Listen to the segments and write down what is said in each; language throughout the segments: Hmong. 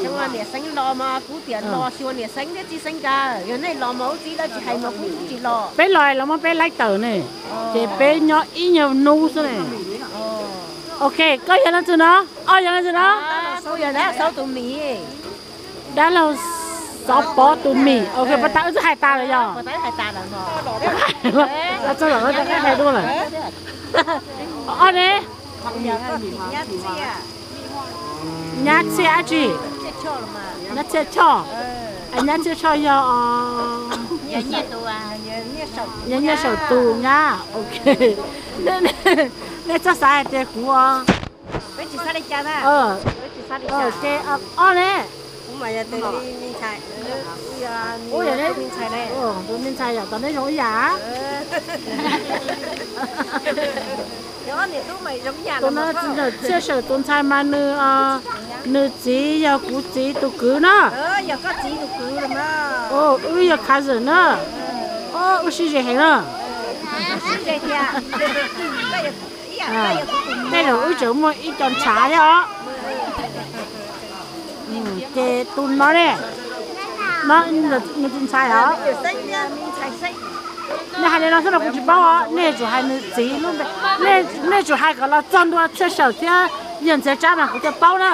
Xyoo niam Xeeb los mas kuv tias los xyuas niam Xeeb thiab txiv Xeeb nkawd, yog nej los mas kuv txiv lawv tsis hais mas kuv tsis los. Peb los los muab peb laib tawm ne, ces peb nyob ib nyuag hnub xwb ne. Ok, koj yog leej twg no? Ob yog leej twg no? Kuv yog dab laug Xauv tus mis. Dab laug Xauv Pov tus mis. Ok, puas tas wb twb hais tas lawm yog? Txog los hais dua lawm. Ob ne? Nyab Txhiaj dab tsi? Nyab Txhiaj Tshoj. Nyab Txhiaj Tshoj yog, yog Nyiaj Saum tus nyab. Ok. Nej txhob xav hais tias kuv, ces ob ne? Tus me ntxhais yog tom nej zoo ib yam. Tus no txiv ntxawm Txhiaj Saum tus ntxhais mas nws, nws txiv yog kuv txiv tus kwv na. Wb yog cousin na. Wb sib ze heev na. Tej zaum wb tseem muaj ib co ntshav thiab os. Ces tus no ne, no nws tus ntxhais os. Nej hais li no xwb los kuv tsis paub os, nej tsum hais nws txiv lub npe, nej tsum hais kom los txog ntua Txhiaj Saum thiab yawg Ntxhiav Tsab mas kuv thiaj paub na.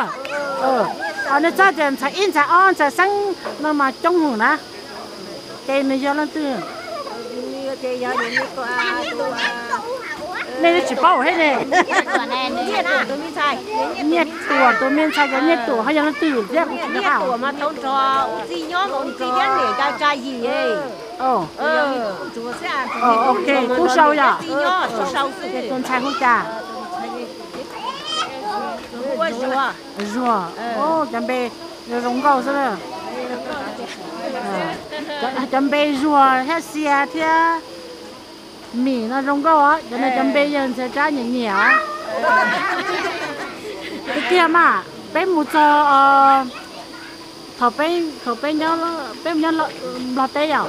Nej txhob tias ntxhais ib ntxhais ob ntxhais xeeb no mas coob heev na. Ces nws yog leej twg? Nej twb tsis paub thiab ne. Nyiaj Tuam tus me ntxhais, cov Nyiaj Tuam ho yog leej twg thiab kuv tsis nco qab. Ok, Tub Sau yom? Ces tus ntxhais hu cas? Zuag. Cov npe zoo nkauj xwb na. Cov npe Zuag thiab Xia thiab Mim no zoo nkauj os, cov no cov npe yawg Ntxhiav Tsab nyiam nyiam os. Tiag tiag mas, peb mus txog, thaum peb, thaum peb, peb mus nyob Nplog teb yom,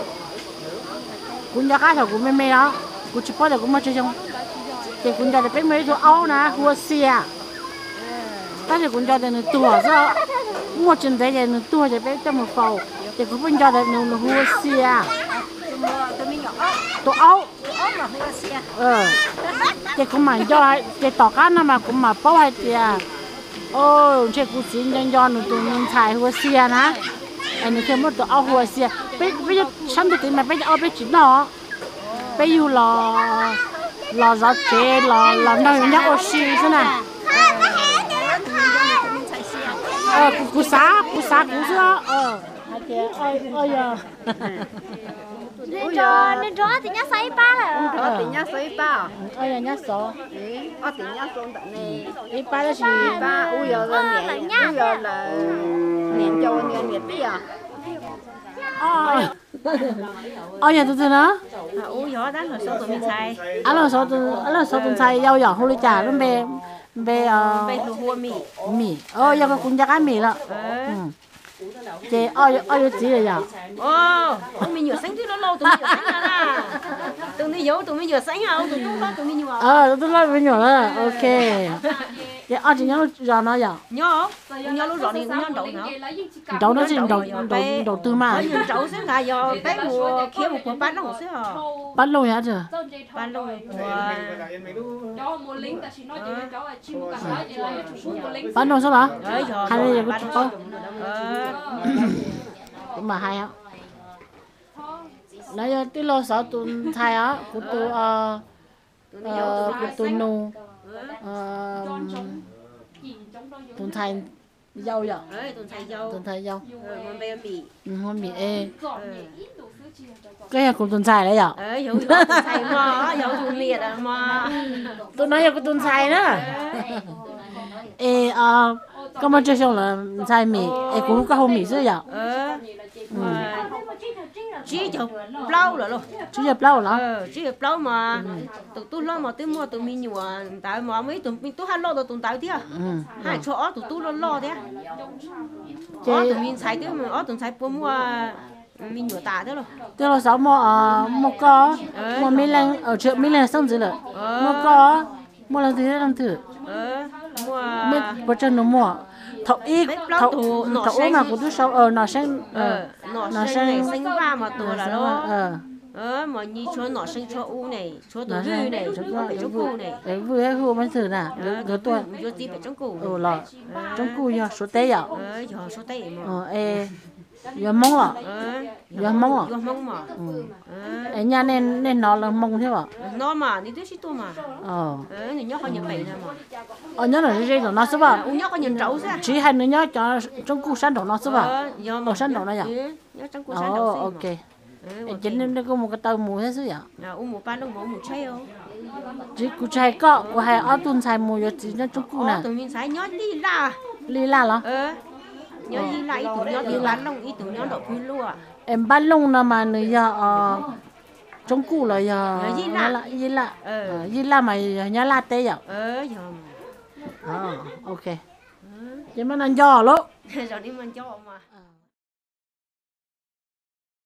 kuv nco qab thaum kuv me me os, kuv tsis paub tias kuv muaj tsawg xyoo, ces kuv nco tias peb muaj ib tug aub na hu ua Xia. Tab sis kuv nco tias nws tuag xwb, muaj tsis ntev ces nws tuag ces peb coj mus faus, ces kuv pheej nco tias nws hu ua Xia. Tus aub. Ces kuv mam nco, ces tom qab no mas kuv mam paub hais tias, o, ntshe kuv txiv nco nco nws tus me ntxhais hu ua Xia na, es nws thiaj muab tus aub hu ua Xia. Peb, peb sab ntuj tid mas peb cov aub peb tsis noj, peb yug los, los zov tsev los, los nrog yus nyob ua si xwb na. Kuv xav, kuv xav kuv xwb. Hais tias, o, yog, nws nrog tim nyab xav ib pab lawm. Tim nyab xav ib pab, o, yog nyab xov, ib pab tab sis, ub, yog niam, ub, yog niam nco ua niam, niam tij os. O, yog tus twg no? Ab Lauj Xov tus ntxhais yau yom, hu li cas lub npe? Npe, Mim, o, yog kuv nco qab Mim lawm. Ces ob yuav txiv lawm yom? Tus me nyuam xeeb twb loj loj, tus me nyuam xeeb na, tus nws yau tus me nyuam xeeb, tus tub hlob tus me nyuam. Tus tub hlob tus me nyuam lawm, ok. Ces ob tsis nyob lub zos no yom? Nyob, nyob lub zos ni, nyob nraud no. Nraud no tsis nraud twg mas? Nraud xwb nkaus, yog peb mus khiav mus puag Pab Loog xwb os. Pab Loog yog, Pab Loog, Pab Loog xwb los? Hais li yog kuv tsis paub. Kuv mam hais. Lawv yog tij laug Xov tus ntxhais os, kuv tus, kuv tus nus, tus ntxhais yau yom? Tus ntxhais yau, hu Mim. Koj yog kuv tus ntxhais lawm yom? Tus no yog kuv tus ntxhais na. Es koj muaj tsawg xyoo lawm ntxhais Mim? Es kuv hu koj hu Mim xwb yom? Tsib caug plaub lawm los? Tsib caug plaub los? Tsib caug plaub mas tus tub hlob mas twb muaj tus me nyuam ntawd mas muaj ib tug me tub hab loj dua tus ntawd thiab. Hab tshuav ob tug tub loj loj thiab. Ces ob tug me ntxhais twb, ob tug ntxhais puas muaj me nyuam tas thiab los? Tij laug Xov, muaj, muaj koj, muaj Mib Leej, tsis, Mib Leej xeeb ntxwv lawm, muaj koj, Muaj leej twg thiab leej twg? Muaj pes tsawg nus muag? Thaum ib, thaum ub mas kuv twb sau Nom Seeb, Nom Seeb, Xeeb Vaj mas tus lawm los. Mas nyi tshuav Nom Seeb, tshuav u ne, tshuav tus Vwj ne, tshuav Pem Tsoob Kuj ne. Vwj thiab Hu leej twg na? Nkawd tuaj yuav txiv Pem Tsoob Kuj los. Tsoob Kuj yog Suav teb yom? Yog Suav teb. Es yog Hmoob los? Yog Hmoob os. Es nyaj nej hnov lawv Hmoob thiab os? Nyob ze ze tom no xwb as. Tsis hais nws nyob cov Tsoob Kuj sab nraum no xwb as? Sab nraum no yom? Ok. Es ces nej kuj mus ko taw mus thiab xwb yom? Tsis, kuv tsis hais koj, kuv hais ob tug ntxhais mus yuav txiv nyob Tsoob Kuj na. Lij Laj los? Es Npab Looj no mas nws yog Tsoob Kuj los yog Yij Laj? Yij Laj mas yog Nyab Laj teb yom? Ok. Ces mas no nco lawm.